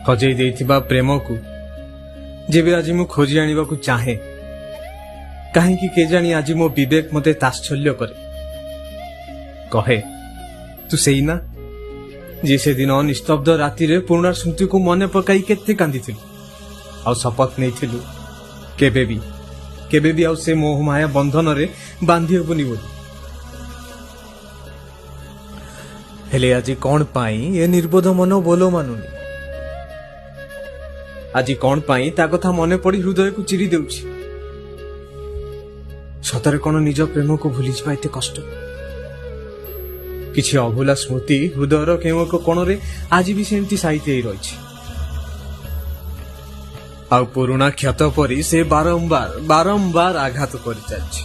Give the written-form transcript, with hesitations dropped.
ହଜେଇ ଦେଇଥିବା ପ୍ରେମକୁ ଯେବେ ଆଜି ମୁଁ ଖୋଜି ଆଣିବାକୁ ଚାହେଁ, କାହିଁକି କେଜାଣି ଆଜି ମୋ ବିବେକ ମୋତେ ତାତ୍ସଲ୍ୟ କରେ, କହେ ତୁ ସେଇ ନା ଯିଏ ସେଦିନ ନିସ୍ତବ୍ଧ ରାତିରେ ପୁରୁଣା ସ୍ମୃତିକୁ ମନେ ପକାଇ କେତେ କାନ୍ଦିଥିଲୁ ଆଉ ଶପଥ ନେଇଥିଲୁ କେବେ ବି କେବେ ବି ଆଉ ସେ ମୋହମାୟା ବନ୍ଧନରେ ବାନ୍ଧି ହେବୁନି ବୋଲି। ହେଲେ ଆଜି କଣ ପାଇଁ ଏ ନିର୍ବୋଧ ମନ ବୋଲ ମାନୁନି? ଆଜି କଣ ପାଇଁ ତା କଥା ମନେ ପଡି ହୃଦୟକୁ ଚିରି ଦେଉଛି? ସତରେ କଣ ନିଜ ପ୍ରେମକୁ ଭୁଲିଯିବା ଏତେ କଷ୍ଟ? କିଛି ଅଭୁଲା ସ୍ମୃତି ହୃଦୟର କେଉଁ ଏକ କୋଣରେ ଆଜି ବି ସେମିତି ସାଇତି ହେଇ ରହିଛି, ଆଉ ପୁରୁଣା କ୍ଷତ ପରି ସେ ବାରମ୍ବାର ବାରମ୍ବାର ଆଘାତ କରିଚାଲିଛି।